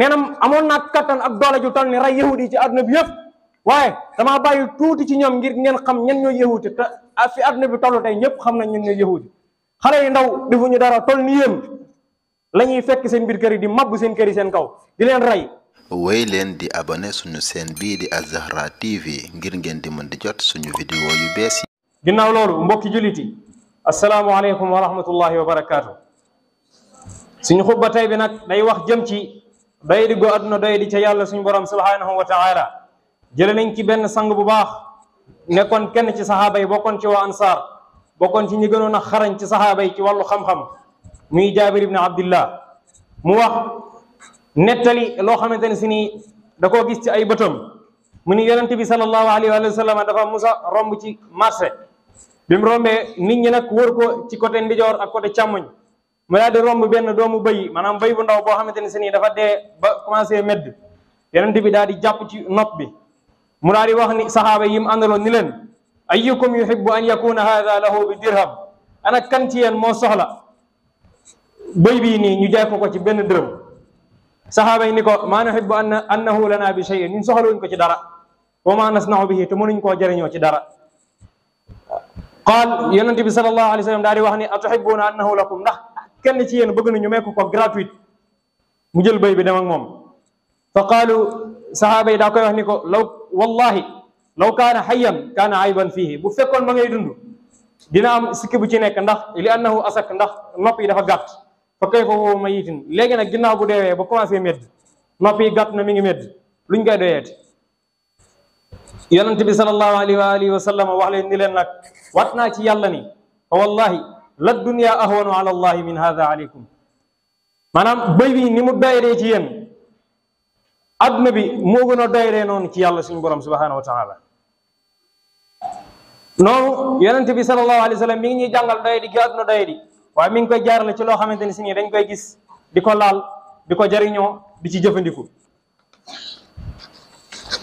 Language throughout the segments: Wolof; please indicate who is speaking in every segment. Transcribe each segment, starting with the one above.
Speaker 1: nee na amoon naa kattan ak doole ju toll ni rey yahudi ci àdduna bi yëpp waaye damaa bàyyi tuuti ci ñoom ngir ngeen xam ñen ñooy yahudi te fi àdduna bi toll tey ñëpp xam nañ ñen ñooy yahudi xale yu ndaw defuñu dara toll ni yéen la ñuy fekk seen biir kër yi di mabbu seen kër yi seen kaw di leen rey.
Speaker 2: wéy leen di abonné suñu chaîne bii di Al-Zahra TV ngir ngeen di mën di jot suñu vidéo yu bees yi.
Speaker 1: ginnaaw loolu mbokki jullit yi asalaamualeykum wa rahmatullahi wa barakaatu. suñu xutba tey bi nag day wax jëm ci doy di go àdduna doy di ca yàlla suñu borom subhanahu wa taala. jële nañ ci benn sang bu baax nekkoon kenn ci saxaaba yi bokkoon ci waa ansaar bokkoon ci ñi gënoon a xarañ ci saxaaba yi ci wàllu xam-xam muy jaabir ibn abdillah mu wax nettali loo xamante ne si nii da koo gis ci ay bëtam mu ni yonente bi sallallahu alayhi wa sallam dafa musa romb ci marché bi mu rombee nit ñi nag wër ko ci côté ndijoor ak côté càmmoñ mu daal di romb benn doomu bëy maanaam bëy bu ndaw boo xamante ne si nii dafa dee ba commencé medd yonente bi daal di jàpp ci nopp bi mu daal di wax ni saxaaba yi mu àndaloon ni leen ayyukum yuhibbu an yakuna hadha lahu bi dirham ana kan ci yéen moo soxla bëy bii nii ñu jaay ko ci benn dërëm saxaaba yi ni ko maa nuhibbu annahu lana bi shay'in ñun soxlawuñ ko ci dara wa ma nasna'u bihi te mënuñ koo jëriñoo ci dara qaal yonente bi sallallahu alayhi wa sallam daal di wax ni atuhibbuna annahu lakum ndax kenn ci yéen bëgg nañu mekk ko gratuite mu jël bëy bi dem ak moom fa qaalu saxaaba yi daa koy wax ni ko wallahi law kaana hayyan kaana ayban fihi bu fekkoon ma ngay dund dina am sikki bu ci nekk ndax li annahu asak ndax nopp yi dafa gàtt fa kayfa huwa mayitin léegi nag ginnaaw bu deewee ba commencé medd nopp yi gàtt na mi ngi medd luñ koy doyeeti yonent bi sallallahu alayhi wa sallam wax leen ni leen nag wat naa ci yàlla ni fa wallahi la dunya ahwanu ala allahi min hadha alaykum maanaam bëy bi ni mu doyadee ci yéen adduna bi moo gën a doyree noonu ci yàlla suñu borom subhanahu wa taala noonu yonent bi sallallahu alayhi wa sallam mi ngi ñuy jàngal doye di gi adduna doye di waaye mi ngi koy jaarale ci loo xamante ni si nii dañ koy gis di ko laal di ko jariñoo di ci jëfandiku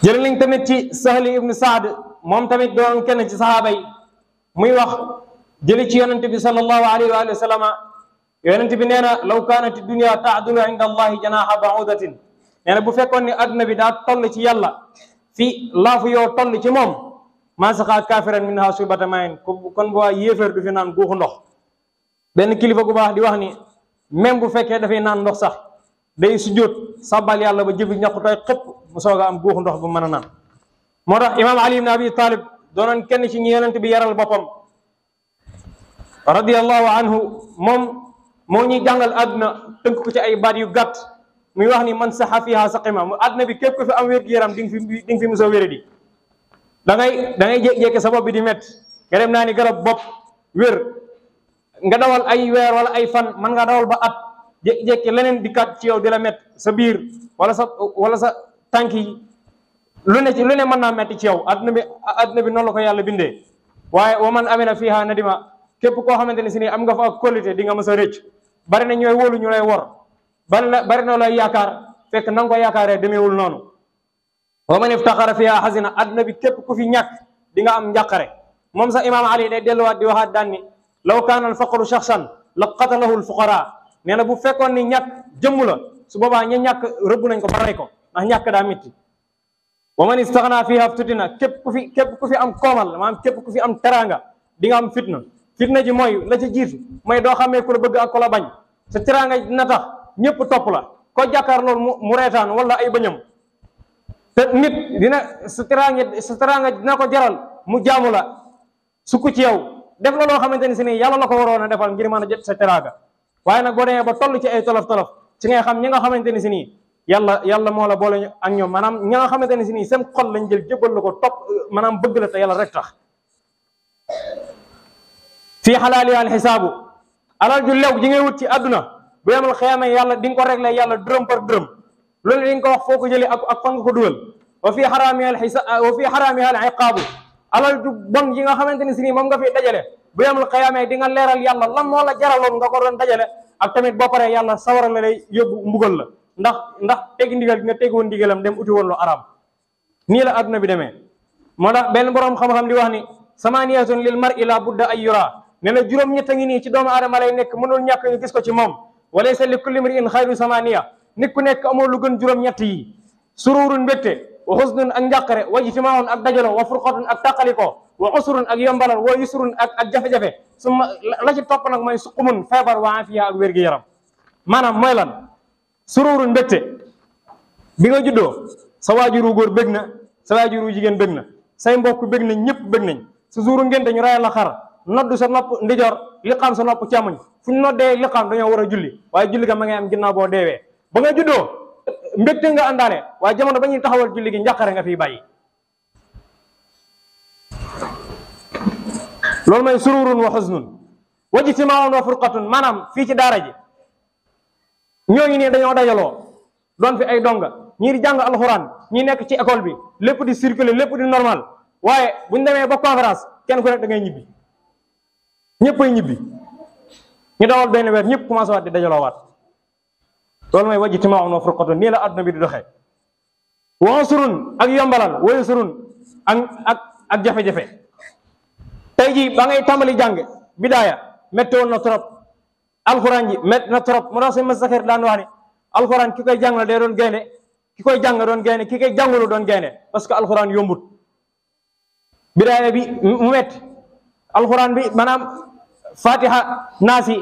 Speaker 1: jël nañ tamit ci Sahli ibnu Saad moom tamit doon kenn ci sahaaba yi muy wax jëli ci yonent bi sallallahu alayhi wa sallam yonent bi nee na law kaanat dunya taadulu inda allahi janaha baudatin nee na bu fekkoon ni adduna bi daa toll ci yàlla fi laafu yoo toll ci moom maa saxaa kaafiran minha shubata mayin kon bu waa yéeféer du fi naan guuxu ndox benn kilifa gu baax di wax ni même bu fekkee dafay naan ndox sax day sujjóot sabbal yàlla ba jëbi ñaq tooy xëpp mu soog a am guuxu ndox bu mën a naan moo tax imaam ali ibn abi talib doonoon kenn ci ñi yonent bi yaral boppam radiyallahu anhu moom moo ñuy jàngal àdduna tënk ko ci ay baat yu gàtt muy wax ni man saxa fiha saqima mu àdduna bi képp ko fi am wér-gu-yaram di nga fi mosoo wére di da ngay jékki-jékki sa bopp bi di métti nga dem naa ni garab bopp wér nga dawal ay weer wala ay fan man nga dawal ba at jékki-jékki leneen di kat ci yow di la métti sa biir wala sa tànk yi lu ne mën naa métti ci yow adduna bi noonu la ko yàlla bindee waaye wa man amina fiha nadima képp koo xamante ne si nii am nga fa ak qualité di nga mës a rëcc bari na ñooy wóolu ñu lay wor bari na lay yaakaar fekk na nga ko yaakaaree demeewul noonu wa man iftaxara fiha xasina adduna bi képp ku fi ñàkk di nga am njàqare moom sax imaam ali day delluwaat di waxaat daan ni law kaana al faqru shaxsan la qatalahu al fuqara nee na bu fekkoon ni ñàkk jëmm la su boobaa ña ñàkk rëbb nañ ko ba rey ko ndax ñàkk daa métti wa man istaxna fiha ftutina képp ku fi am koomal maanaam képp ku fi am teraanga di nga am fitna ji mooy la ca jiitu mooy doo xamee ku la bëgg ak ku la bañ sa teraanga dina tax ñëpp topp la ko jàkkaar loolu mu reetaan wala ay bañam te nit dina sa teraanga dina ko jaral mu jaamu la sukk ci yow def la loo xamante ni si nii yàlla la ko waroon a defal ngir mën a jot sa teraanga waaye nag boo demee ba toll ci ay tolof-tolof ci ngay xam ñi nga xamante ni si nii yàlla moo la boole ak ñoom maanaam ñi nga xamante ni si nii seen xol lañ jël jëbbal la ko topp maanaam bëgg la te yàlla rek tax fii xalaali al xisaabu alal ju lew ji ngay wut ci àdduna bu yemal xëyame yàlla di nga ko réglé yàlla dërëm par dërëm loolu di nga ko wax foo ko jëlee ak fan nga ko dugal wa fii xaraamiha al iqaabu alal ju bon yi nga xamante ni si nii moom nga fi dajale bu yemal xëyame di nga leeral yàlla lan moo la jaraloon nga ko doon dajale ak tamit boo paree yàlla sawara la lay yóbbu mbugal la ndax tegi ndigal gi nga tegoon ndigalam dem uti woon lu araam nii la àdduna bi demee moo tax benn boroom xam-xam di wax ni samaniyatun lil mar'i la budda ay yura nee na juróom-ñett a ngi nii ci doomu aadama lay nekk mënul ñàkk ñu gis ko ci moom walaysa li kulli mri'in xayru samaniya nit ku nekk amoo lu gën juróom-ñett yi sururun mbégte wa xusnun ak njàqare wa ijtimaun ak dajalo wa furqatun ak tàqaliko wa usrun ak yombalal wa yusrun ak jafe-jafe suma la ci topp nag mooy suqumun feebar wa afiya ak wér-gi-yaram maanaam mooy lan sururun mbégte bi nga juddoo sa waajuru góor bég na sa waajuru jigéen bég na say mbokk bég nañ ñëpp bég nañ sa suuru ngénte ñu rayal la xar noddu sa nopp ndijoor liqaam sa nopp càmmoñ fu ñu noddee liqaam dañoo war a julli waaye julli ga ma ngay am ginnaaw boo deewee ba nga juddoo mbégte nga àndaale waaye jamono ba ñuy taxawal julli gi njàqare nga fiy bàyyi loolu mooy sururun wa xuznun wa ijtimaun wa furqatun maanaam fii ci daara ji ñooñu nii dañoo dajaloo doon fi ay donga ñii di jàng alxuraan ñi nekk ci école bi lépp di circuler lépp di normal waaye buñ demee ba conférence kenn ku nekk da ngay ñibbi ñëppay ñibbi ñu dawal benn weer ñëpp commencé waat di dajaloo waat loolu mooy wajtimaa'un wa furqatun nii la adduna bi di doxee wa usrun ak yombalal wa yusrun ak jafe-jafe tey jii ba ngay tàmbali jàng bidaaya métti woon na trop alxuraan ji métti na trop mu tax seen masakar daan wax ni alxuraan ki koy jàng la day doon gaynde ki koy jàng doon gaynde ki koy jàngulu doon gaynde parce que alxuraan yombut bidaaya bi mu métti alxuraan bi maanaam fatiha naasi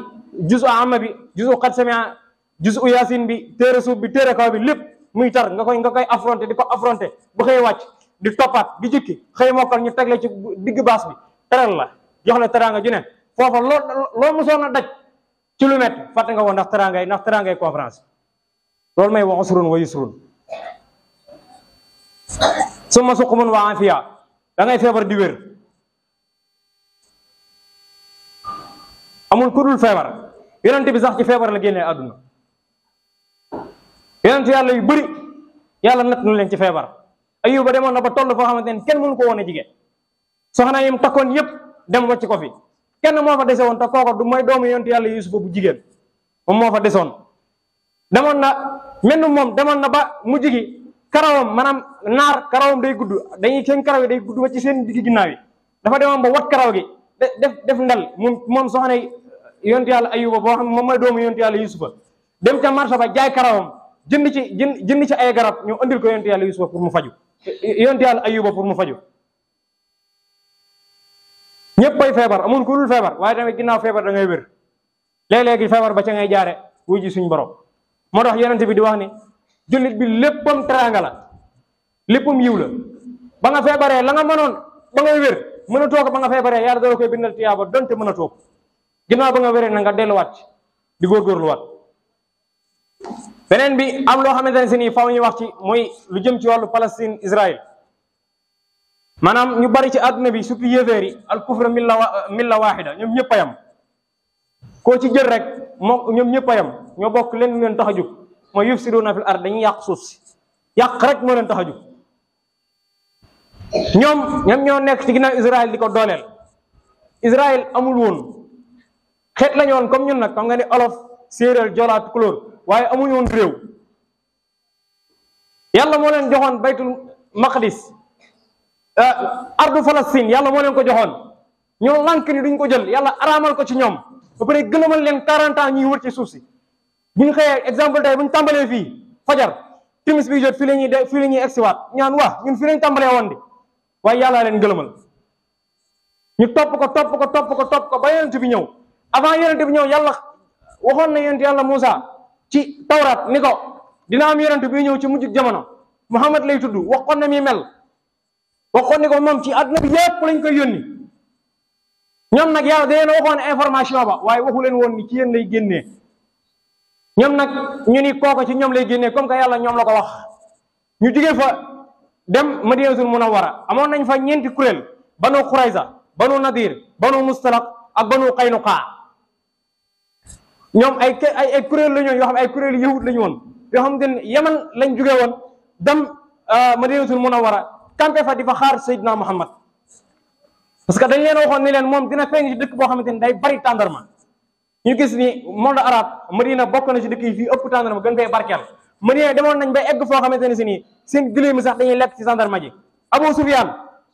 Speaker 1: juzu amma bi juzu qad samia juzu yasin bi téere suuf bi téere kaw bi lépp muy tar nga koy affronté di ko affronté bu xëy wàcc di toppaat di jukki xëy mokkal ñu tegle ci digg baas bi teral la jox la teraanga ju ne foofa loo mosoon a daj ci lu métti fàtte nga ko ndax teraangay conférence loolu may wa usrun wa yusrun summa suqumun wa afiya da ngay feebar di wér amul ku dul feebar yonent bi sax ci feebar la génnee àdduna yonent yàlla yu bëri yàlla natt na leen ci feebar Ayuba demoon na ba toll foo xamante ne kenn mënu ko woon a jigéen soxna yim takkoon yëpp dem wacc ko fi kenn moo fa dese woon te kooko du mooy doomu yonent yàlla Yuusufa bu jigéen moom moo fa desoon demoon na ba mujj gi karawam maanaam naar karawam day gudd seen karaw yi day gudd ba ci seen diggi ginnaaw yi dafa demoon ba wat karaw gi def ndel moom soxna yonent yàlla Ayuba boo xam moom mooy doomu yonent yàlla Yuusufa dem ca marché ba jaay karawam jënd ci ay garab ñu andil ko yonent yàlla Yuusufa pour mu faju yonent yàlla Ayuba pour mu faju ñëpp ay feebar amul ku dul feebar waaye tamit ginnaaw feebar da ngay wér léeg-léegi feebar ba ca ngay jaare wuy ji suñ borom moo tax yonent bi di wax ni jullit bi léppam teraanga la léppam yiw la ba nga feebaree la nga mënoon ba ngay wér mën a toog ba nga feebaree yàlla doo koy bindal tiyaaba donte mën a toog ginnaaw ba nga wéree na nga delluwaat di góorgóorluwaat beneen bi am loo xamante ne si nii faw ñu wax ci mooy lu jëm ci wàllu Palestine Israël maanaam ñu bari ci àdduna bi surtout yéeféer yi al kufra milla waahida ñoom ñëpp a yam koo ci jël rek ñoom ñëpp a yam ñoo bokk leen leen tax a jóg mooy yufsiduuna fil ard dañuy yàq suuf si yàq rek moo leen tax a jóg ñoom ñoo nekk ci ginnaaw Israël di ko dooleel Israël amul woon xeet lañu woon comme ñun nag xam nga ni olof séeréer joolaa tukulóor waaye amuñu woon réew yàlla moo leen joxoon baytul maqdis ardu Palestine yàlla moo leen ko joxoon ñoo lànk ni duñ ko jël yàlla araamal ko ci ñoom ba pare gëlëmal leen 40 ans ñuy wër ci suuf si bu ñu xëyee exemple tey bu ñu tàmbalee fii fajar timis bi jot fii la ñuy egsiwaat ñaan wax ñun fii lañ tàmbalee woon di waaye yàlla leen gëlëmal ñu topp ko ba yonent bi ñëw avant yonent bi ñëw yàlla waxoon na yonent yàlla Moussa ci tawrat ni ko dina am yonent bi ñëw ci mujj jamono Muhammad lay tudd waxoon na mi mel waxoon ni ko moom ci àdduna bi yépp lañ koy yónni ñoom nag yàlla da leen waxoon information ba waaye waxu leen woon ni ci yéen lay génnee ñoom nag ñu ni kooko ci ñoom lay génnee comme que yàlla ñoom la ko wax ñu jógee fa dem Madinatul Munawwara amoon nañ fa ñeenti kuréel banu Qurayza banu Nadir banu Mustalaq ak banu Qaynuqa ñoom ay kuréel la ñoon yoo xam ay kuréel yahud la ñu woon yoo xam ne Yaman lañ jógee woon dem Madinatul Munawwara campé fa di fa xaar Seydina Muhammad parce que dañ leen waxoon ni leen moom dina feeñ ci dëkk boo xamante ni day bari tàndarma ñu gis ni monde arabe Madina bokk na ci dëkk yi fii ëpp tàndarma gën fay barkeel Madina demoon nañ ba egg foo xamante ne si nii seen gëléem sax dañuy lekk ci tàndarma ji Abu Sufyaan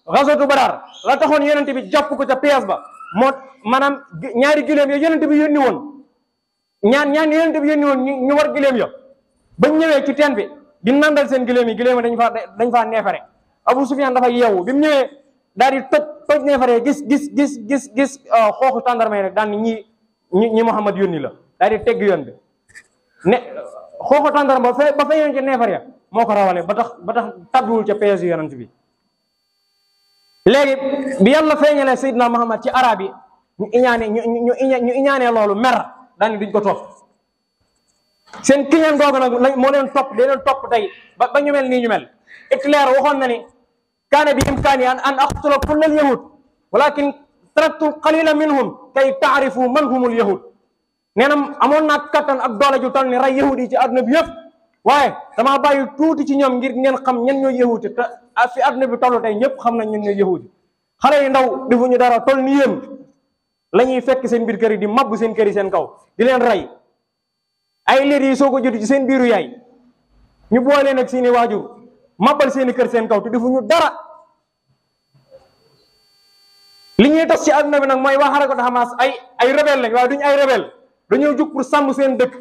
Speaker 1: ghazwatu Badar la taxoon yonent bi jàpp ko ca pièce ba moo maanaam ñaari gëléem ya yonent bi yónni woon ñaan yonent bi yónni woon ñu war gëléem ya bañ ñëwee ci teen bi di nandal seen giléem yi dañ faa neefare. Abu Sufyaan dafa yeewu bi mu ñëwee daal di toj neefare gis xooxu tàndarma yi rek daan ni ñi Muhammad yónni la daal di tegg yoon bi ne xooxu tàndarma ba feeñoon ci neefare ya moo ko rawale ba tax tabbiwul ca peesu yonent bi. léegi bi yàlla feeñalee Seydina Muhammad ci arab yi ñu iñaanee loolu mer daal ni duñ ko topp seen kiñaan googu nag moo leen topp tey ba ñu mel nii ñu mel. Hitler waxoon na ni kaana bi imkaani an aqtula kulla al yahud walakin taraktu qalila minhum kay taarifu man humul yahud. nee na amoon naa kattan ak doole ju toll ni rey yahud yi ci àdduna bi yëpp waaye damaa bàyyi tuuti ci ñoom ngir ngeen xam ñan ñooy yahud te fi àdduna bi toll tey ñëpp xam nañ ñan ñooy yahud. xale yu ndaw defuñu dara toll ni yéen la ñuy fekk seen biir kër yi di mabbu seen kër yi seen kaw di leen rey ay liir yi soo ko jotu ci seen biiru yaay ñu boole nag seeni waajur mabal seeni kër seen kaw te defuñu dara. li ñuy tas ci àdduna bi nag mooy waa xarakatu Hamas ay rebelle lañ waaye duñu ay rebelle dañoo jug pour sàmm seen dëkk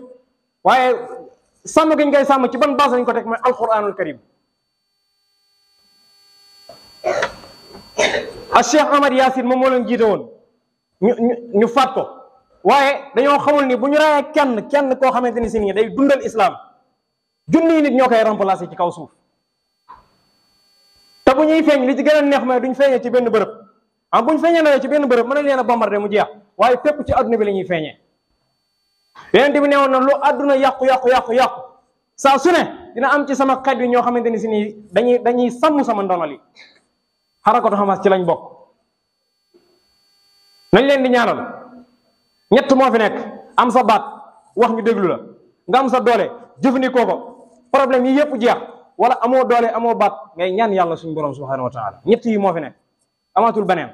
Speaker 1: waaye sàmm gi ñu koy sàmm ci ban base lañ ko teg mooy alquranul karim. ak Cheikh Ahmad Yasin moom moo leen jiite woon ñu faat ko waaye dañoo xamul ni bu ñu rayee kenn koo xamante ni si nii day dundal islam junniy nit ñoo koy remplacer ci kaw suuf. te bu ñuy feeñ li ci gën a neex mooy duñ feeñee ci benn bërëb buñ feeñee nawee ci benn bërëb mën nañ leen a bombardé mu jeex waaye fépp ci adduna bi la ñuy feeñee. Yonent bi ne woon na lu adduna yàqu saa su ne dina am ci sama xeet bi ñoo xamante ni si nii dañuy sàmm sama ndonal yi. xarakatu Hamas ci lañ bokk. nañ leen di ñaanal ñett moo fi nekk am sa baat wax ñu déglu la nga am sa doole jëfandikoo ko problème yi yëpp jeex. wala amoo doole amoo baat ngay ñaan yàlla suñu borom subhanahu wa taala ñett yi moo fi nekk amatul beneen.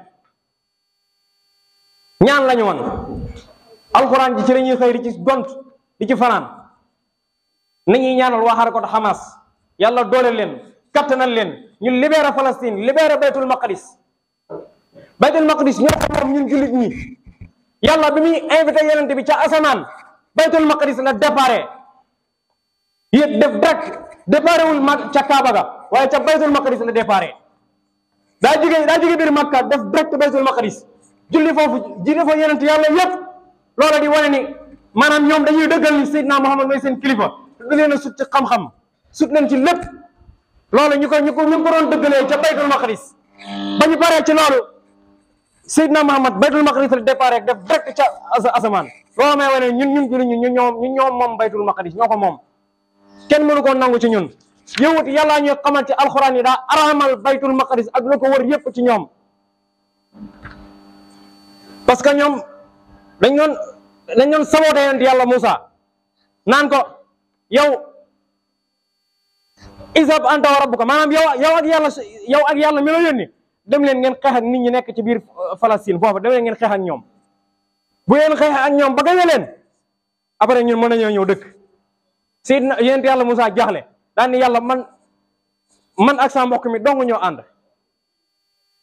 Speaker 1: ñaan lañu woon alxuraan ji ci la ñuy xëy di ci gont di ci fanaan nañuy ñaanal waa xarakatu Hamas yàlla doole leen kattanal leen ñu libéré Palestine libéré baytul maqdis ñoo ko moom ñun jullit ñi. yàlla bi muy invité yonent bi ca asamaan baytul maqdis la déparé yépp def direct déparé wul ca Kaaba ga waaye ca baytul maqdis la déparé daa jóge biir Makka def direct baytul maqdis julli foofu jiite fa yonent yàlla yépp loola di wane ni maanaam ñoom dañuy dëggal ni Seydina Muhammad mooy seen kilifa da leen a sut ci xam-xam sut leen ci lépp loolu ñu ko doon dëggalee ca baytul maqdis ba ñu paree ci loolu Seydina Muhammad baytul maqdis la déparé def direct ca asamaan loolu may wane ñun julli ñu ñoom moom baytul maqdis ñoo ko moom kenn mënu ko nangu ci ñun. yëwut yàllaa ñuy xamal ci alxuraan yi daa araamal baytul maqdis ak lu ko wër yépp ci ñoom parce que ñoom dañ doon saboote yonent yàlla Moussa naan ko yow izhab anta wa rabbuka maanaam yow ak yàlla mi la yónni dem leen ngeen xeex ak nit ñi nekk ci biir Palestine foofu dem leen ngeen xeex ak ñoom bu ngeen xeex ak ñoom ba gañe leen après ñun mën nañoo ñëw dëkk Seydina yonent yàlla Moussa jaaxle daan ni yàlla man ak sa mbokk mi dong ñoo ànd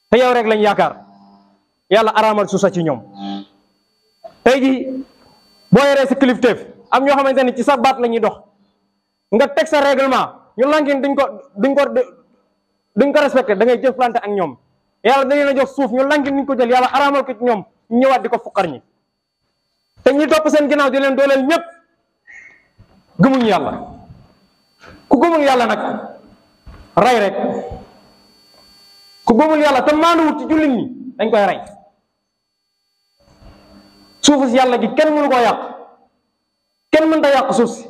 Speaker 1: te yow rek lañ yaakaar yàlla araamal suusa ci ñoom. tey ji boo yoree sa kilifteef am ñoo xamante ni ci sa baat la ñuy dox nga teg sa règlement ñu lankin duñ ko respecté da ngay jëflante ak ñoom yàlla da leen a jox suuf ñu lankin duñ ko jël yàlla araamal ko ci ñoom ñu ñëwaat di ko fuqar ñi te ñi topp seen ginnaaw di leen dooleel ñëpp gëmuñ yàlla. ku gëmul yàlla nag rey rek ku gëmul yàlla te maanuwut ci jullit ñi dañ koy rey suufu si yàlla gi kenn mënu koo yàq kenn mënta yàq suuf si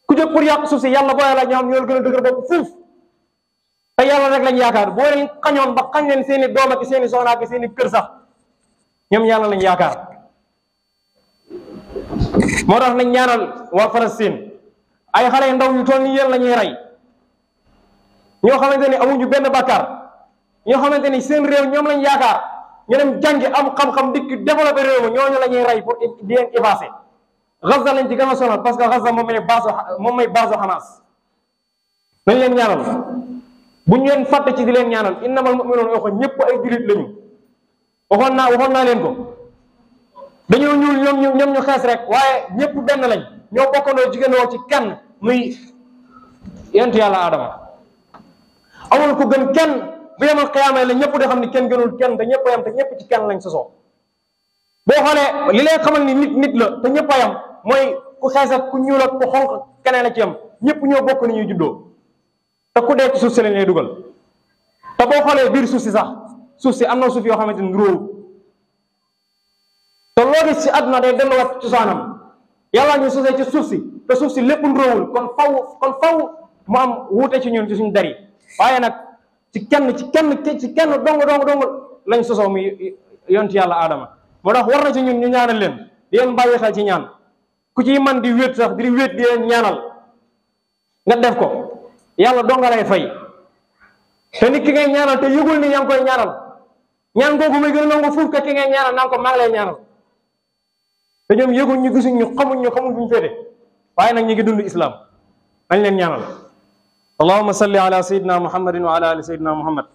Speaker 1: ku jóg pour yàq suuf si yàlla boo yàlla ñoo xam ñoo gën a dëgër bopp fuuf te yàlla rek lañ yaakaar boo leen xañoon ba xañ leen seeni doom ak seeni soxna ak seeni kër sax ñoom yàlla lañ yaakaar moo tax nañ ñaanal waa Palestine ay xale ndaw yu toll ni yéen la ñuy rey ñoo xamante ni amuñu benn bàkkaar ñoo xamante ni seen réew ñoom lañ yaakaar ñu dem jàngi am xam-xam dikk développé réew ma ñooñu la ñuy rey pour di leen effacer Gaza lañ ci gën a sonal parce que Gaza moom may base Hamas nañ leen ñaanal bu ñu leen fàtte ci di leen ñaanal innamal mu'minuuna waxoon ñëpp ay julit lañu waxoon naa leen ko dañoo ñuul ñoom ñu xees rek waaye ñëpp benn lañ ñoo bokkandoo jigéendoo ci kenn muy yent yàlla Adama amul ku gën kenn bu yemal xiyaama la ñëpp di xam ni kenn gënul kenn te ñëpp a yam te ñëpp ci kenn lañ sosoo boo xoolee li lay xamal ni nit la te ñëpp a yam mooy ku xees ak ku ñuul ak ku xonq keneen a ci yam ñëpp ñoo bokk ni ñuy juddoo te ku dee ci suuf si lañ lay dugal te boo xoolee biir suuf si sax suuf si am na suuf yoo xamante ni róowu te loo gis ci àdduna day delluwaat cosaanam yàlla ñu sosee ci suuf si te suuf si lépp róowul kon faw mu am wuute ci ñun ci suñu dari waaye nag ci kenn dong lañ sosoo muy yonti yàlla Adama moo tax war na ci ñun ñu ñaanal leen di leen bàyyi xel ci ñaan ku ciy man di wéet sax di wéet di leen ñaanal nga def ko yàlla donga lay fay te nit ki ngay ñaanal te yëgul ni yaa ngi koy ñaanal ñaan googu muy gën a nangu fuuf ka ki ngay ñaanal naan ko maa ngi lay ñaanal te ñoom yëguñ ñu gisuñ ñu xamul fu ñu féete waaye nag ñu ngi dund islam nañ leen ñaanal allahumma salli ala sayyidina muhammadin wa ala ali sayyidina muhammad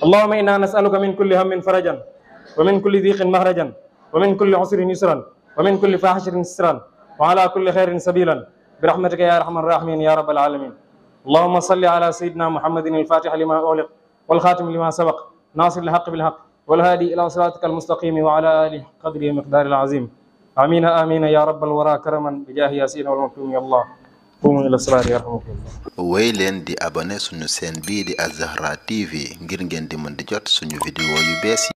Speaker 1: allahumma inna nas'aluka min kulli hammin farajan wa min kulli diqin mahrajan wa min kulli usrin yusran wa min kulli fahishatin sitran wa ala kulli khairin sabilan bi rahmatika ya arhamar rahimin ya rabbal alamin اللهم صل على سيدنا محمد الفاتح لما أغلق والخاتم لما سبق ناصر الحق بالحق والهادي إلى صراطك المستقيم وعلى آله قدره مقدار العظيم آمين آمين يا رب الورى كرما بجاه ياسين والمكتوم يا الله قوموا إلى الصلاة يرحمكم الله
Speaker 2: wéy leen di abonné suñu chaîne bii di Az-Zahra TV ngir ngeen di mën di jot suñu vidéo yu bees